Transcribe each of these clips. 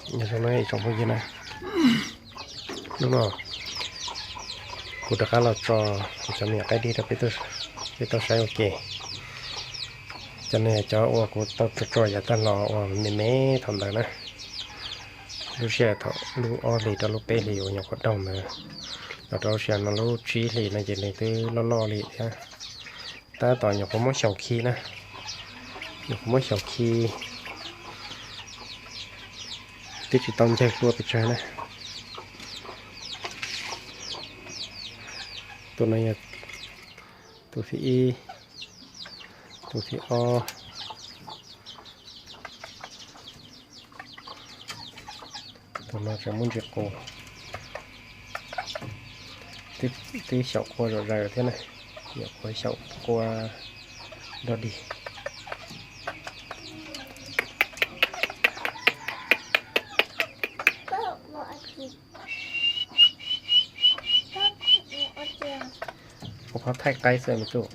Nyob zoo na ib tsoom phooj ywg na, hnub no kuv rov qab los tso kuv cov me nyuam qaib dib rau peb tau saib ua ke. Cov no yog cov uas kuv tau tso tso yav tag los uas me me thaum ntawd na, lub sij hawm thaum lub ob hlis rau lub peb hlis uas nyuam qhuav daug ntawd, los rau lub sij hawm no lub tsib hlis no ces nws twb loj loj li thiab. Tab tom nyuam qhuav muab xyaum khi na, nyuam qhuav muab xyaum khi, twb tsis tau ncawg hlua pes tsawg na. Tus no yog tus thib ib, tus thib ob. Tus no tseem muaj ntsis qus, twb xyaum qua zom zaws thiab na, nyuam qhuav xyaum qua dog dig. Ua qhov thaij qaib xwb me tub.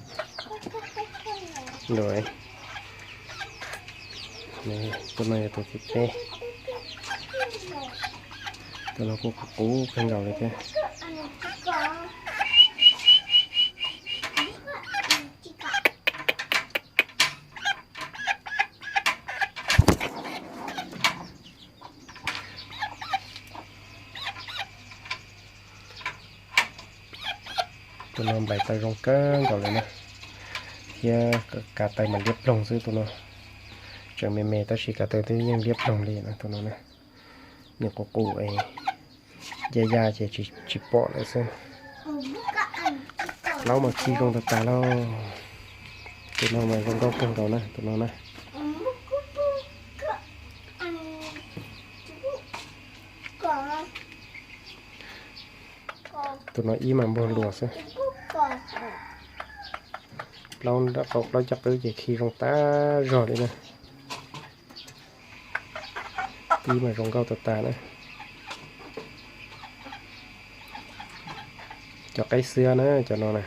Tus no yog tus thib peb. Tus no kuj qub kawg nkaus li thiab. Tus no nplaim taw zoo kawg nkaus li na, thiab kav taw mas liab ploog xwb tus no. Tseem me me tab sis kav taw twb yeej liab ploog li na tus no na. Nws qus qus es ya ya ces tsis pom lawm xwb. Plaub mas khi zoo tag tag lauj. Tus no mas zoo nkauj kawg nkaus na tus no na. Tus no ib mas npuag luas xwb. Plaub nram qaum plaub caj qwb ces khi zoo tag zog li na. Ib mas zoo nkauj tag tag na. Cov qaib xwab na cov no na,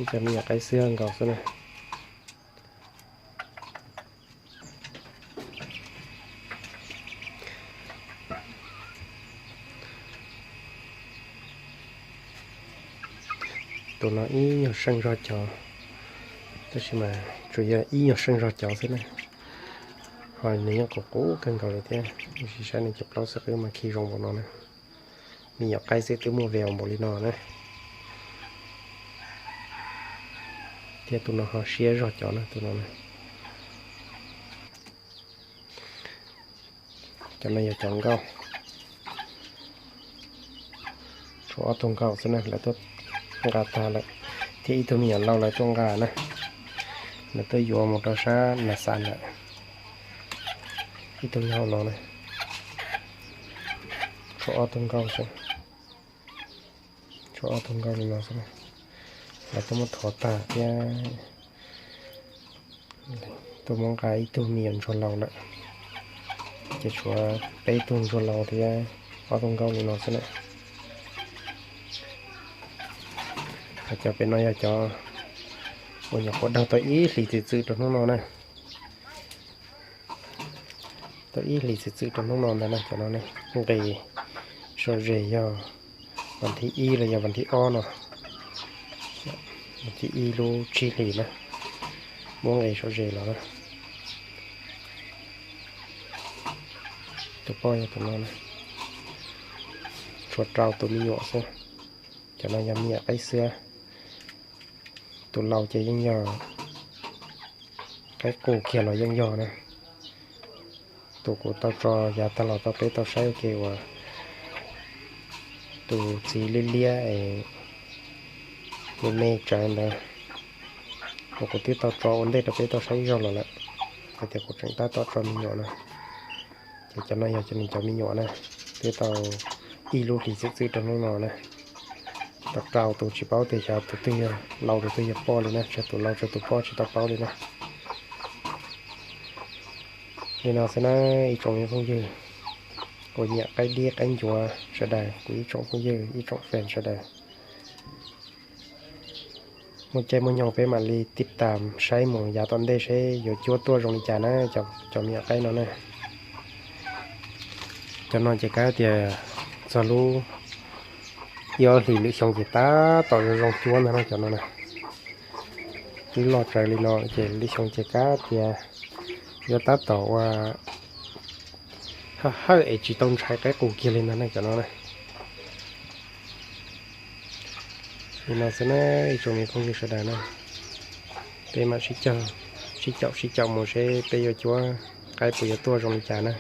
ib cov me nyuam qaib xwab nkaus xwb na. Tus no ib nyuag seej zog cov, tab sis mas tsuas yog ib nyuag seej zog cov xwb na. Ho nws yeej qus qus kawg nkaus li thiab, sim saib nws cov plaub xwb qwb mas khi zoo npaum no na. Me nyuam qaib xwb twb muaj veu npaum li no na. Thiab tus no ho siab zog cov na tus no na. Cov no yog cov nkauj. Tshuav ob tug nkauj xwb na, lawv tuaj nqa tag lawm, thiab ib tug me nyuam laus lawv tuaj nqa na. Lawv tuaj yuav mus rau sab Nas Xas lawm. Ib tug nyob hauv no na. Tshuav ob tug nkauj xwb. Tshuav ob tug nkauj li no xwb. Lawv tuaj muab thov tag thiab tuaj muab nqa ib tug me nyuam ntsuag laus lawm, ces tshuav peb tug ntsuag laus thiab ob tug nkauj li no xwb na. Cov pem no yog cov uas nyuam qhuav daug tau ib hlis txwm txwm rau hnub no na. Tau ib hlis txwm txwm rau hnub no ntag na cov no ne. Nqis sau zes yog vas thib ib los yog vas thib ob no, vas thib ib lub tsib hlis na, muab nqis sau zes los na. Tus poj yog tus no na. Tshuav rau tus me nyuam xwb. Cov no yog me nyuam qaib xwab. Tus laus ces yeej yog qaib qus kiag los yeej yog na. Tus kuv tau tso yav tag los tau peb tau saib ua ke uas tus txiv liab liab es me me tsawv ntawd, uas kuv twb tau tso ua ntej rau peb tau saib ib zaug los lawm, hais tias kuv tseem tab tom tso me nyuam na. Ces cov no yog cov nws cov me nyuam na, twb tau ib lub hlis txwm txwm rau hnub no na. Tau rau tus tsis paub tias xyov tus twg yog laus tus twg yog poj li na, tshuav tus laus tshuav tus poj tsis tau paub li na. Li no xwb na ib tsoom phooj ywg uas nyiam qaib dib qaib ncuav sawv daws, kuv ib tsoom phooj ywg ib tsoom fan sawv daws. Muaj caij muaj nyoog peb mam li tib tas saib mus yav tom ntej seb yuav cuab tuaj zoo li cas na, cov me nyuam qaib no na. Cov no ces kav tias txog lub ib ob hlis lwm xyoo ces tab tom zoo zoo cuab ntag no cov no na. Twb loj tsawv li no ces lwm xyoo ces kav tias yuav tab tom ua hawj hawj es tsis tau ntshai qaib qus kiag li ntag na cov no na. Li no xwb na, ib tsoom me phooj ywg sawv daws na, peb mam sib caum sib caum mus seb peb yuav cuab qaib puas yuav tuaj zoo li cas na.